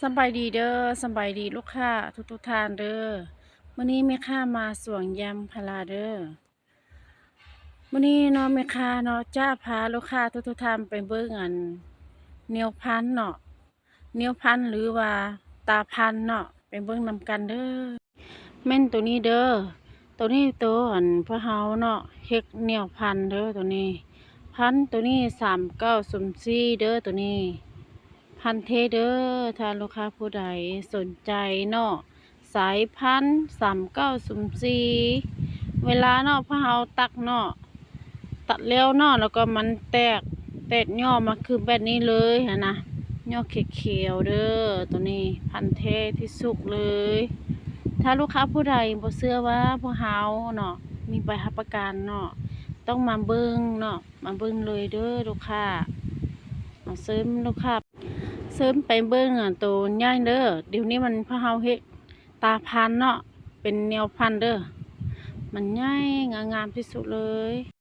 ສຳບາຍດີເດີ ສຳບາຍດີລູກຄ້າທຸກໆທ່ານເດີ. ມື້ນີ້ແມ່ຄ້າມາສວນຢາງພາລາເດີ. ມື້ນີ້ເນາະ ແມ່ຄ້າເນາະ ຈະພາລູກຄ້າທຸກໆທ່ານໄປເບິ່ງອັນ ແນວພັນເນາະ ແນວພັນ ຫຼືວ່າຕາພັນເນາະ ໄປເບິ່ງນຳກັນເດີ. ແມ່ນໂຕນີ້ເດີ ໂຕນີ້ໂຕອັນພວກເຮົາເນາະ ເຮັດແນວພັນເດີ ໂຕນີ້ ພັນໂຕນີ້ສາມເກົ້າສູນສີ່ເດີ ໂຕນີ້ ພັນແທ້ເດີ. ຖ້າລູກຄ້າຜູ້ໃດສົນໃຈເນາະ ສາຍພັນສາມເກົ້າສູນສີ່ ເວລາເນາະ ພວກເຮົາຕັດເນາະ ຕັດແລ້ວເນາະ ແລ້ວກໍມັນແຕກ ແຕກຍໍ້ມາຄືແບບນີ້ເລີຍຫັ້ນນະ ຍໍ້ຂຽວໆເດີ. ໂຕນີ້ພັນແທ້ທີ່ສຸດເລີຍ. ຖ້າລູກຄ້າຜູ້ໃດບໍ່ເຊື່ອວ່າພວກເຮົາເນາະ ມີໃບຮັບປະກັນເນາະ ຕ້ອງມາເບິ່ງເນາະ ມາເບິ່ງເລີຍເດີລູກຄ້າ. ມາເຊີນລູກຄ້າ ເຊີນໄປເບິ່ງໂຕໃຫຍ່ເດີ. ດຽວນີ້ມັນພວກເຮົາເຮັດຕາພັນເນາະ ເປັນແນວພັນເດີ ມັນໃຫຍ່ງາມທີ່ສຸດເລີຍ.